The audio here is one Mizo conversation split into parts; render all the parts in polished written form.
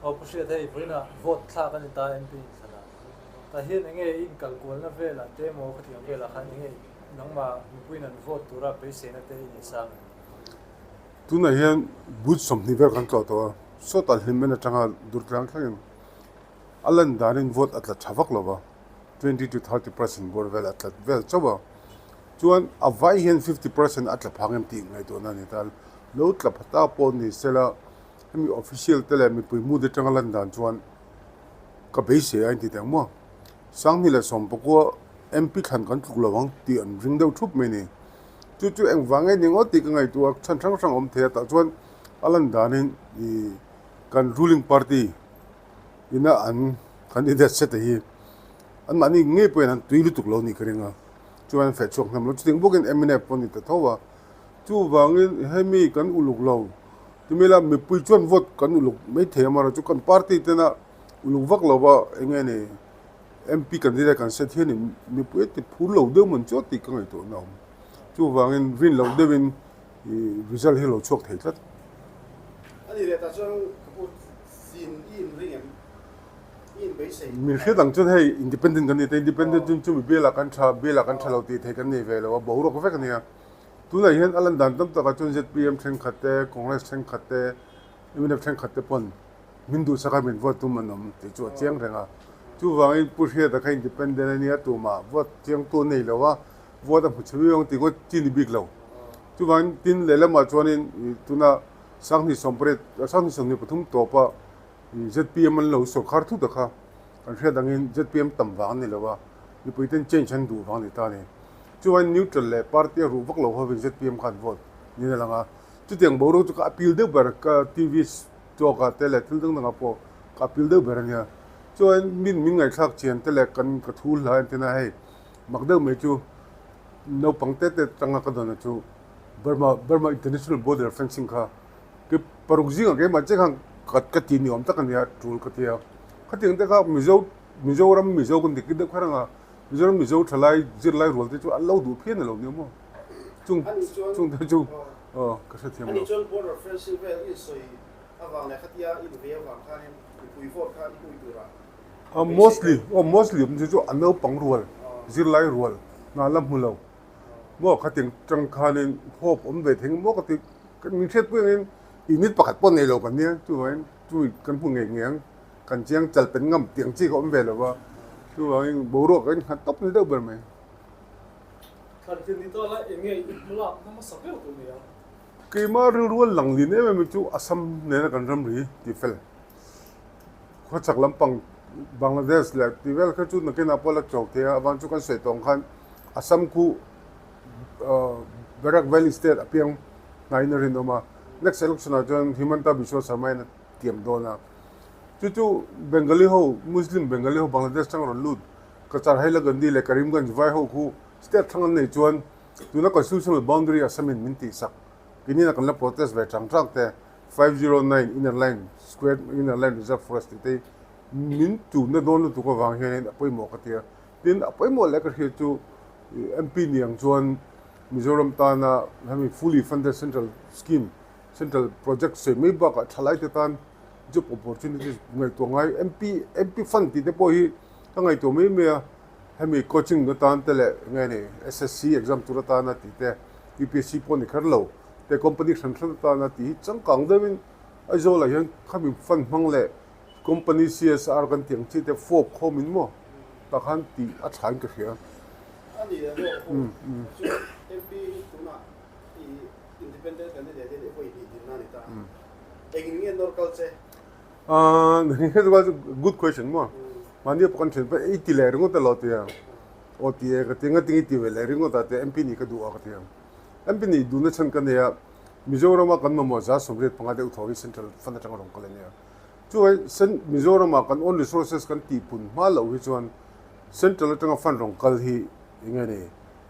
Aw Pu Hriat hei vawiinah vote thlak a ni ta MP inthlanah. Tah hian enge i inkal kualna velah te emaw khatiang velah khan enge nangmah mipuiin an vote tura beiseina te i nei sang em? Tunah hian booth 20 vel kan tlawh tawh a, sawtah hlim en atanga durtlang thlengin a lan danin vote a tla tha vak lo va, 20 to 30% bawr vel a tla vel chauh a, chuan a vai hian 50% a tla phang em tih ngaihtuahna a ni ta. Lo tla pha ta pawh ni sela hemi official te leh mipui mood atanga lan dan chuan ka beisei a inti teh ang maw? 2019 MP thlan kan tluk lo ang tih an ring deuh thup mai a ni. Chu chu engvang nge ni ngawt tih ka ngaihtuah a, chhan hrang hrang a awm thei a, tah chuan a lan danin ih kan ruling party ina an candidate set te hi anmahni ngei pawhin an tui lutuk lo nih ka ring a, chuan an feh chhuak hnem lo. Chutiang bawkin mnf pawh a ni ta tho a, chuvangin hemi kan uluk lo timila mipui chuan vote kan uluk mai thei a, amaherawhchu kan party tena uluk vak lo va eng nge ni MP candidate kan set hianin mipui a ti phur lo deuh man chu tih ka ngaihtuahna a awm. Chuvangin rin loh deuhin ih result hi a lo chhuak thei tlat. A nih leh tah chuan ka pu zin i inring em? I inbeisei? Min hriat ang chuan hei independent kan ni ta, independent chu chumi bialah kan tha, bialah kan tha lo tih theih kan nei ve lo a, boruak vek a nia. Tunah hian a lan dan tam takah chuan zpm thenkhat te, Congress thenkhat te, mnf thenkhat te pawn min duhsak a min vote tum an awm tih chu a chiang reng a. Chuvangin Pu Hriata kha independent a nia tumah vote chiangtu a nei lo a, vote a hmu chhe viau ang tih ngawt chi ni bik lo. Chuvangin tin lehlamah chuanin tuna 2018 2023 tawpa zpm an lo sawrkhar thut a kha kan hriat angin zpm tam vang a ni lo a, mipuiten change an duh vang a ni ta a ni. Chuvangin neutral leh party a ruh vak lo hovin zpm kha an vote niin a lang a. Chutiang boruak chu ka appeal deuh ber ka TV tawkah te leh thil dang dangah pawh ka appeal deuh ber a nia. Chuan min min ngaihthlak chian te leh kan ka thu hla entir na hei mak deuh mai chu naupang te te tanga ka dawn chu Burma Burma International Border fencing kha ke paruk zingah keimah chiah khan ka ka ti ni awm tak a nia tul ka tia. Khatiang te kha Mizo Mizoram Mizo kan dik deuh kher anga Mizoram Mizo thalai zirlai rual te chu an lo duh phian alo nia maw. Chung chung te chu aw ka hrethiam lo. Ani chuan border fencing vel i insawi avang leh khatia i invei avang khanin mipui vote kha i hui tura A mostly aw mostly awm chu chu a naupang rual zirlai rual hna la hmu lo maw khatiang tang khanin hope awm ve thei maw ka ti min hriatpui angin unit pakhat pawh nei lo kan nia chuvangin chu kan hmu ngei ngei ang kan chiang chal pen ngam tiang chi kha awm ve lo va chuvangin boruak a innghat tawp ni deuh ber mai. Thlantlin ni ta la eng nge i hmalak na hmasa ber tur nia? Keimah rilru a lang lin em em hi chu Assam nena kan ramri tih fel. Khawchhak lampang Bangladesh leh tih vel kha chu nakinah pawh la chawk thei a, avang chu kan sawi tawng khan Assam khu Barak Valley state apiang hnaiin a rinawm a, next election ah chuan Himanta Biswa Sarma in a tiam dawn a. Chu chu Bengali ho, Muslim Bengali ho Bangladesh atanga rawn lut Cachar Hailakandi leh Karimganj vai ho khu state hrang an nei chuan tuna constitutional boundary Assam in min tihsak keinin a kan la protest ve chang chang te 509 inner line square inner line reserve forest tih te hi min tuhna dawn lutuk avang hianin a pawimawh ka ti a. Tin a pawimawh leh ka hriat chu MP ni ang chuan Mizoram tana hemi fully funded central scheme central project sawi mai bakah thalaite tan job opportunities ngaihtuah ngai MP MP fund tih te pawh hi Ka ngaihtuah mai mai a, hemi coaching atan te leh nge ni SSC exam tur atana tih te, UPSC pawh ni kher lo te company hran hran atana tih hi changkang deuhin Aizawl ah hian khami fund hmang leh company CSR kan tih ang chi te fawp khawm in maw tah khan tih a tha in ka hria. A ni a maw pawh chu MP hi tunah i independent candidate in i vawi hnih dinna a ni ta a, engin nge nawr kal che? Good question maw? Mahni pawh kan then pawh i ti leh ringawt elo tia aw ti e ka ti nga tinge ti ve leh ringawt a tia MP nih ka duh a ka ti a. MP nih duhna chhan ka nei a, Mizoram a kan mamawh 85% deuh tho hi Central fund atanga rawn kal a nia. Chuai Mizoram ah kan own resources kan tihpun hma loh hi chuan Central atanga fund rawn kal hi eng nge ni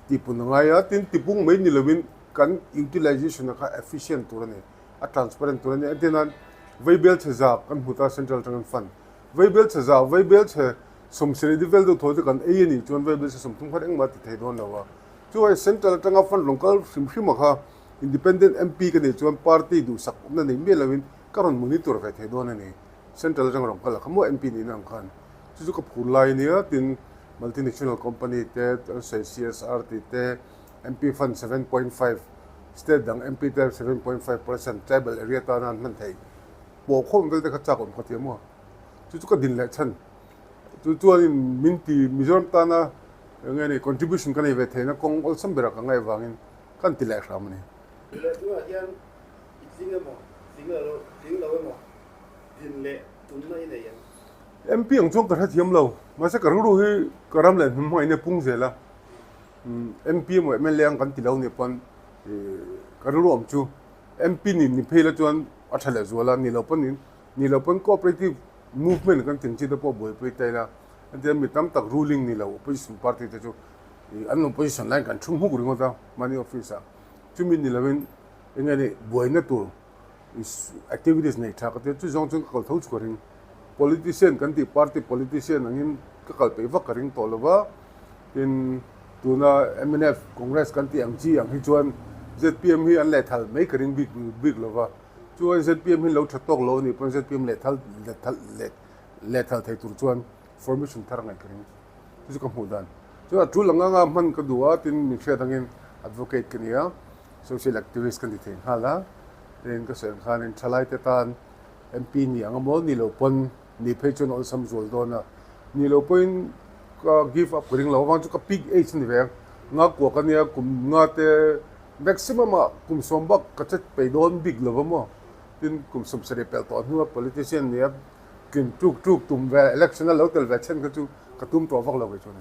tihpun a ngai a, tin tipung mai ni loin kan utilization a kha efficient tur a ni. A transparent tur a ni. Entir nan Vaibel chhe za kan hmu ta Central atangin fund. Vaibel chhe za, Vaibel chhe 70 vel deuh thaw chu kan ei a nih chuan Vaibel chhe 30 khan engmah ti thei dawn lo a. Chuai Central atanga fund rawn kal hrim hrim a kha Independent MP ka nih chuan party duhsak awmna nei miah loin ka rawn monitor ve thei dawn a ni. Central atanga rawn kal a kha maw MP nihna ang khan chu chu ka phur lai a nia tin multinational company te an sawi CSR tih te MP fund 7.5 state dang MP te 7.5% tribal area tana an hman theih pawh khawm vel te kha chak awm ka ti a maw chu chu ka din leh chhan chu chuanin min ti Mizoram tana eng nge ni contribution ka nei ve theihna kawng awlsam berah ka ngaih avangin ka inti leh hram a ni. Leh tunah hian i tling emaw tling lo tling lo emaw din leh tumna i nei em? MP ang chuan ka hrethiam lo, mahse ka rilru hi ka ram leh hnum hmangin a pung zel a, MP emaw mla ang kan ti lo nih pawn ka rilru awm chu MP nih ni phei la chuan a tha leh zual a, ni lo pawn ni lo pawn cooperative movement kan tih ang chi te pawh buaipui ta ila, entir mi tam tak ruling ni lo opposition party te chu an opposition laiin kan thu hmuk ringawt a mahni office ah chumi ni lovin eng nge ni buaina tur activities nei tha ka tia chu zawng chuan ka kal tho chu ka ring politician kan tih party politician angin ka kal peih vak ka ring tawh lova tin tuna mnf congress kan tih ang chi ang hi chuan zpm hi an lehthal mai ka ring bik bik lova chuan zpm hi lo tha tawk lo a nih pawn zpm lehthal lehthal leh lehthal thei tur chuan formation thar ngaih ka ring chu chu ka hmuh dan chuan a tul ang anga hman ka duh a tin min hriat angin advocate ka ni a social activist ka ni thei nghal a tin ka sawi ang khanin thalai te tan MP ni ang emaw ni lo pawn ni phei chuan awlsam zual dawn a ni lo pawhin ka give up ka ring lo avang chu ka peak age a ni ve ang nga kuak a nia kum nga te maximum ah kum sawm bak ka chet peih dawn bik lo va maw tin kum 70 pelh tawh hnua politician nia Kin tuk tuk tum ve election a lo tel ve chhen kha chu ka tum tawh vak lo kei chuan.